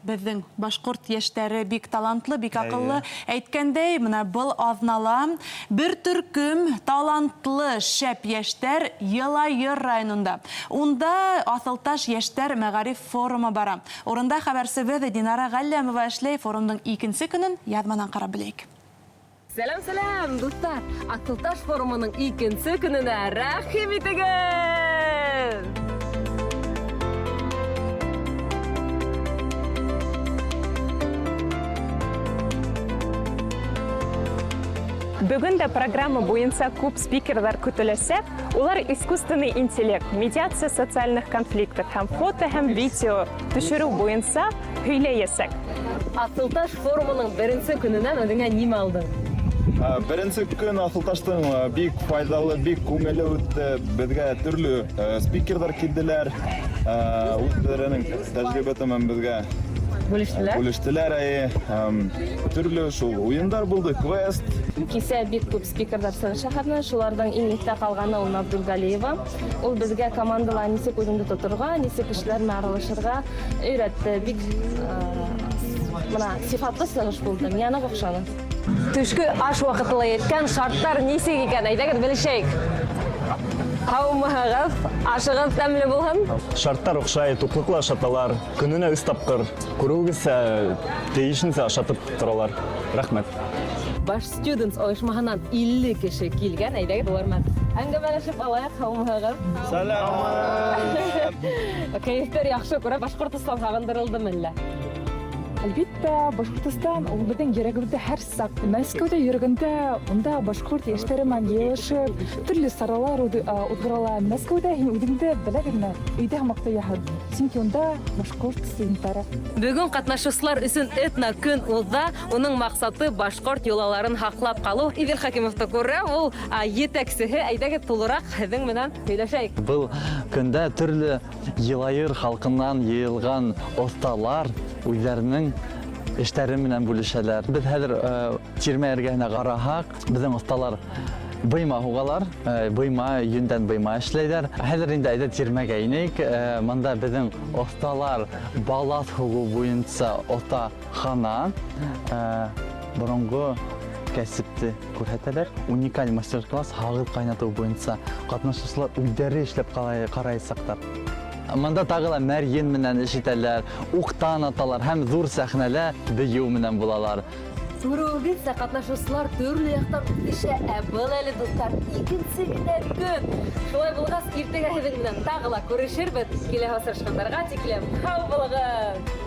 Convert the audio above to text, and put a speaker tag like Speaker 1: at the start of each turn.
Speaker 1: Беҙҙең башҡорт йәштәре бик талантлы, бик аҡыллы. Әйткәндәй, мына был аҙнала бер төркөм талантлы шәп йәштәр Йылайыр районында. Унда Аҫылташ йәштәр мәғариф форумы бара. Урында хәбәрсебеҙ Динара Ғәлләмова эшләй. Форумдың икенсе көнөн яҙманан ҡарап беләйек.
Speaker 2: Сәләм, сәләм, дуҫтар! Аҫылташ форумының икенсе көнөнә рәхим итегеҙ!
Speaker 3: Бөгөн дә программа буйынса күп спикерҙар көтөләсәк. Улар искусственный интеллект, медиация социальных конфликтов һәм фото һәм видео төшөрөү буйынса һөйләйәсәк.
Speaker 2: Аҫылташ форумының беренсе көнөнән үҙеңә нимә алдың?
Speaker 4: Беренсе көн Аҫылташтың бик файҙалы, бик күңелле үтте. Беҙгә төрлө спикерҙар килделәр. Үҙҙәренең тәжрибәте менән беҙгә
Speaker 2: бүлештеләр.
Speaker 4: Бүлештеләр, әйе. Һәм төрлө шул уйындар булды, квест.
Speaker 5: Кисә бик күп спикерҙар сығыш яһаны. Шуларҙың иң иҫтә ҡалғаны ул Назгөл Галиева. Ул беҙгә командала нисек үҙеңде тоторға, нисек кешеләр менән аралашырға өйрәтте. Бик мына сифатлы сығыш булды, миңә ныҡ оҡшаны.
Speaker 2: Төшкө аш ваҡыты ла еткән, шарттар нисек икән, әйҙәгеҙ белешәйек. Һаумыһығыҙ, ашығыҙ тәмле булһын.
Speaker 6: Шарттар оҡшай, туҡлыҡлы ашаталар, көнөнә өс тапҡыр. Күреүегеҙсә, тейешенсә ашатып торалар. Рәхмәт.
Speaker 2: Баш Students ойошмаһынан 50 кеше килгән, әйҙәгеҙ улар менән әңгәмәләшеп алайыҡ. Һаумыһығыҙ.
Speaker 4: Сәләм.
Speaker 2: Кәйефтәр яҡшы күрә, Башҡортостан һағындырылдымы әллә?
Speaker 7: Әлбиттә, Башҡортостан ул беҙҙең йөрәгебеҙҙә һәр саҡ. Мәскәүҙә йөрөгәндә унда башҡорт йәштәре менән йыйылышып, төрлө саралар уҙғарыла. Мәскәүҙә һин үҙеңде белә генә өйҙә һымаҡ тояһың, сөнки унда башҡорт студенттары.
Speaker 2: Бөгөн ҡатнашыусылар өсөн этно көн уҙа. Уның маҡсаты башҡорт йолаларын һаҡлап ҡалыу. Ивер Хәкимовты күрә, ул етәксеһе. Әйҙәгеҙ тулыраҡ һеҙҙең менән һөйләшәйек.
Speaker 8: Был көндә төрлө Йылайыр халҡынан йыйылған оҫталар үҙҙәренең эштәре менән бүлешәләр. Беҙ хәҙер тирмә эргәһенә ҡараһаҡ, беҙҙең оҫталар быйма һуғалар, быйма, йөндән быйма эшләйҙәр. Хәҙер инде әйҙә тирмәгә инәйек. Мында беҙҙең оҫталар балаҫ һуғыу буйынса оҫтахана, боронғо кәсепте күрһәтәләр. Уникаль мастер-класс һағыҙ ҡайнатыу буйынса ҡатнашыусылар үҙҙәре эшләп ҡараясаҡтар. Мында тағы ла мәрйен менән эш итәләр, уҡтан аталар һәм ҙур сәхнәлә бейеү менән булалар.
Speaker 2: Күреүегеҙсә, ҡатнашыусылар төрлө яҡтан үҫешә, ә был әле, дуҫтар, икенсе генә көн. Шулай булғас, иртәгә һеҙҙең менән тағы ла күрешербеҙ. Киләһе осрашҡандарға тиклем һау булығыҙ!